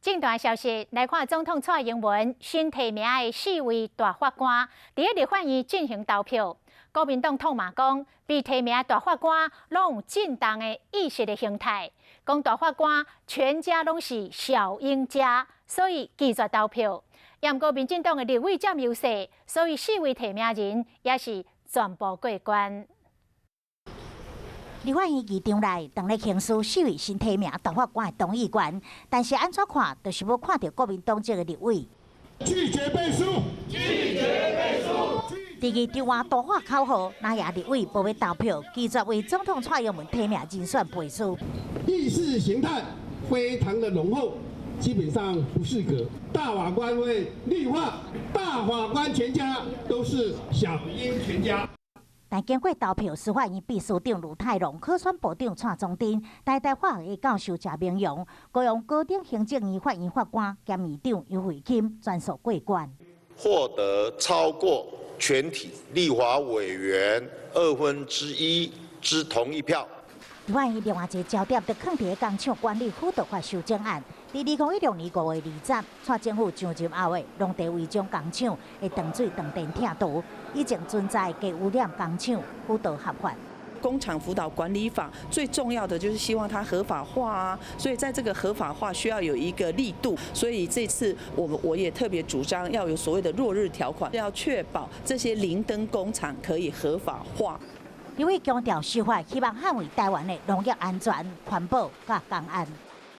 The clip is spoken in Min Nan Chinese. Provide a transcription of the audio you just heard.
政壇消息來看，總統蔡英文新提名的四位大法官，佇咧立法院進行投票。國民黨痛罵講，被提名的大法官攏有震動的意識的形態，講大法官全家攏是小英家，所以拒絕投票。毋過民進黨的立委佔優勢，所以四位提名人也是全部過關。立法院議場內，當咧行使四位新提名大法官的同意權，但是按怎看，就是無看著國民黨籍的立委。拒絕背書，拒絕背書。佇議場外大喊口號，藍營立委無欲投票，拒絕為總統蔡英文提名人選背書。意識形態非常的濃厚，基本上不適格。大法官會綠化，大法官全家都是小英全家。但經過投票，司法院秘書長盧泰龍、考選部長蔡宗珍、台大法學教授謝銘洋、高雄高等行政院法院法官兼院長游蕙琹全數過關。獲得超過全體立法委員1/2之同意票。立法院另外一個焦點，就囥佇咧工廠管理輔導法修正案。佇2016年5月20日，蔡政府上任後的農地違章工廠的斷水斷電拆除，以前存在低污染工廠輔導合法。工廠輔導管理法最重要的就是希望它合法化啊，所以在這個合法化需要有一個力度，所以這次我也特別主張要有所謂的落日條款，要確保這些零燈工廠可以合法化。立委強調修法，希望捍衛台灣的農業安全、環保佮工安。